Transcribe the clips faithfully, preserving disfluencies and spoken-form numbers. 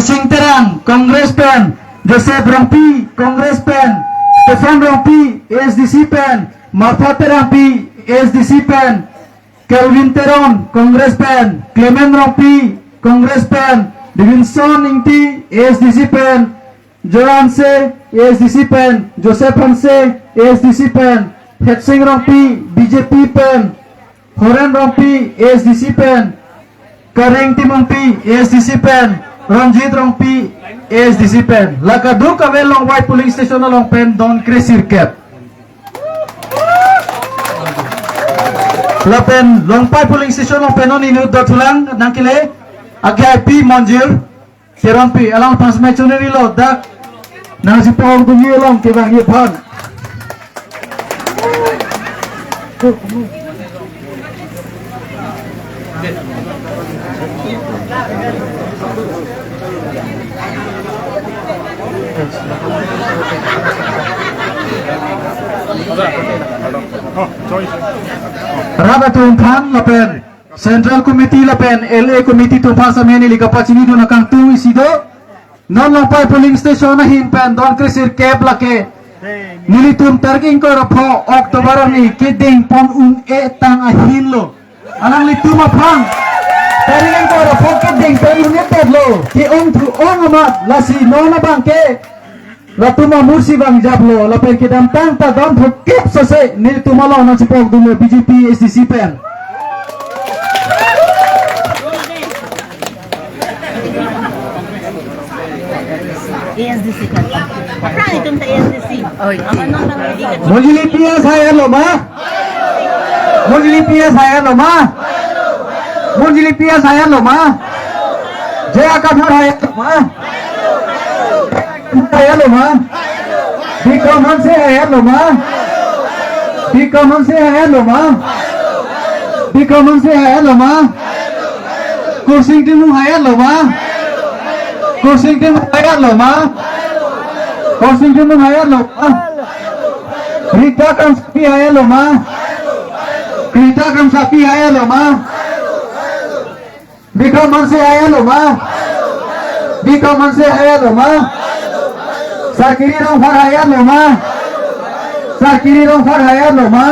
Sing Terang, Congress pen, Joseph Rongpi, Congress pen, Stephen Rongpi, A S D C pen, Martha Terangpi, A S D C pen, Kelvin Teron, Congress pen, Clement Rongpi, Congress pen, Davidson Ingti, A S D C pen, Joy Hanse, A S D C pen, Joseph Hanse, A S D C pen, Hetsing Rongpi, B J P pen, Horen Rongpi, A S D C pen, Kareng Timungpi, A S D C pen, Ronjit Rongpi, A S D C pen. La kadokave Longpai polling station along pen don kresirkep. Lapen Longpai polling station along pen non inut dothulang nangkele, ake I P Monjir Teronpi, alangphan seme choningri lo, dak nangchipongdunji along kevangji aphan. Rat atum aphan lapen Central Committee lapen L A Committee atum aphan seme neli kapachinidun akangtung isi do. Non Longpai polling station ahin pen don kresirkep lake nelitum tarik ingkoi ra pho October arni kedengpon un-e tang ahin lo. Alanglitum aphan tarik ingkoi ra pho kedengpon un-edet lo. Ke-ong thu-ong amat, lasi non abangke latum amursi vangjap lo, lapen kedamtang ta don thokep sose nelitum along nangchipongdun lo B J P A S D C pen. A S D C kan. Aphrang itum ta A S D C. Oi. Aman non bang ready kan. Monjili P S hai-et lo ma? Monjili P S hai-et lo ma? Monjili P S hai-et lo ma? J I Kathar hai-et lo ma? Hai-et lo ma? Bikram Hanse hai-et lo ma? Bikram Hanse hai-et lo ma? Bikram Hanse hai-et lo ma? Kursing Timung hai-et lo ma? Kursing Timung hai-et lo ma? Kursing Timung hai-et lo ma? Rita Kramsapi hai-et lo ma? Rita Kramsapi hai-et lo ma? Bikram Hanse hai-et lo ma? Bikram Hanse hai-et lo ma? Sarkiri Rongphar hai-et lo ma? Sarkiri Rongphar hai-et lo ma?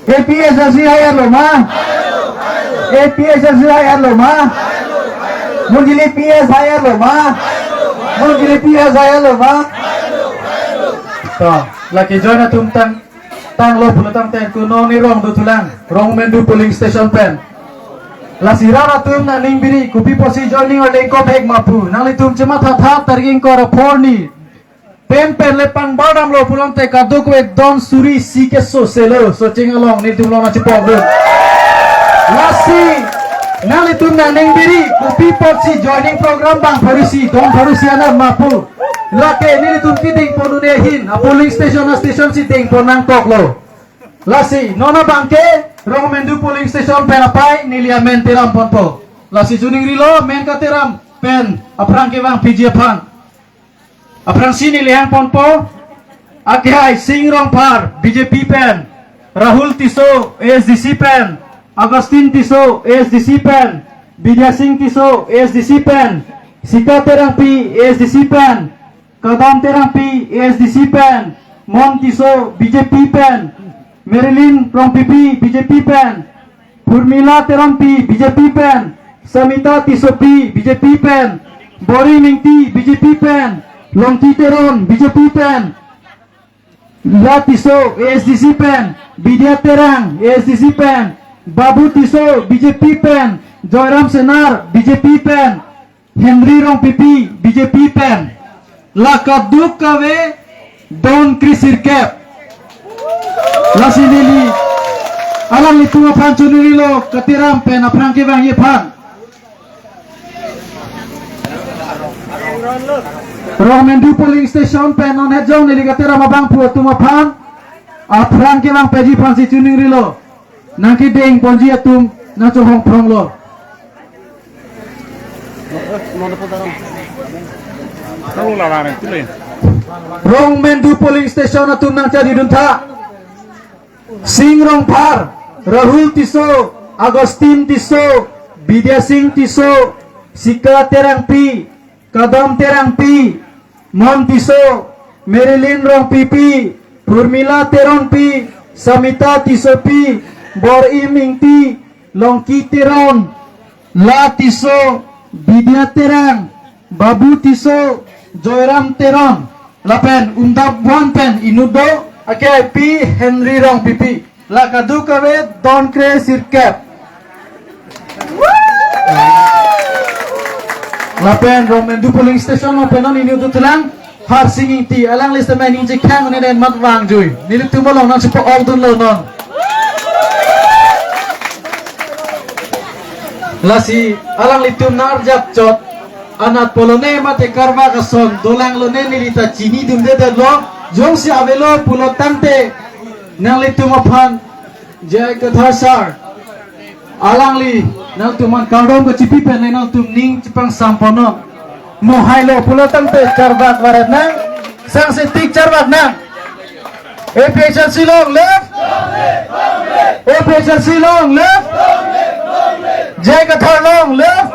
A P H L C hai-et lo ma? A P H L C hai-et lo ma? Monjili P S hai-et lo ma? Monjili P S hai-et lo ma? To, lake join atum tang tanglo pulo tangte kuno ni rong dothulang, Rongmendu polling station pen. Lasi rat atum nangning biri, kopi apotsi joining order ingkoi bhek ma pu. Nanglitum chemathatha tarik ingkoi ra pho arni. Pen pen le pangbar damlo pulote kadokave don suri isi keso selo, Socheng along nelitum along nangchipongdun. Lasi nanglitum nangning biri, kopi apotsi joining program bang pharo isi, don pharo isi anat ma pu. Lake nelitum kedengpon un-e ahin, a polling station a station si dengpon nangkoklo. Lasi non abangke Rongmendu polling station pen apai neli amen teram ponpo. Lasi choningrilo, men kateram pen aphrang kevangpiji aphan. Aphrangsi neli hang ponpo, ake hai Sing Rongphar B J P pen, Rahul Tisso A S D C pen, Augustine Tisso A S D C pen, Bidya Sing Tisso A S D C pen, Sika Terangpi A S D C pen, Kadam Terangpi A S D C pen, Mon Tisso B J P pen, Marilyn Rongpipi B J P pen, Purmila Terangpi B J P pen, Samita Tissopi B J P pen, Bori Mingti B J P pen, Longki Teron B J P pen, La Tisso A S D C pen, Bidya Terang A S D C pen, Babu Tisso B J P pen, Joyram Senar B J P pen, Henry Rongpipi B J P pen. La kadokave don kresirkep. Lasi neli alanglitum aphan choningrilo, kateram pen aphrang kevangji aphan. Rongmendu polling station pen non hejong neli kateram abangphu atum aphan aphrang kevangpeji aphansi choningrilo. Nangkedengponji atum nangchohong phronglo. Rongmendu polling station atum nangchariduntha. Sing Rongphar, Rahul Tisso, Augustine Tisso, Bidya Sing Tisso, Sika Terangpi, Kadam Terangpi, Mon Tisso, Marilyn Rongpipi, Purmila Teronpi, Samita Tissopi, Bor-im Ingti, Longki Teron, La Tisso, Bidya Terang, Babu Tisso, Joyram Teron, lapen Umdap One pen inut do, akai Pi Henry Rongpipi. La kadokave don kre sirkep. Lapen Rongmendu polling station along pen non inut dothulang, Harsing Ingti, alangli sitame ningje khang ne den mat vangjui. Nelitum along nangchepa-okdunlo non. Lasi alanglitum nang-arjap chot, anat pulo ne mate karbak ason dolang lo ne neli ta chinidundedetlo, jongsi avelo pulo tangte nanglitum aphan J I Kathar sir, alangli nangtum aphan kardom kachipi pen nangtum ning chepangsam ponnon. Mo hailo pulo tangte charbak varet nang, sangse tik charbak nang. A P H L C long live! A P H L C long live! J I Kathar long live!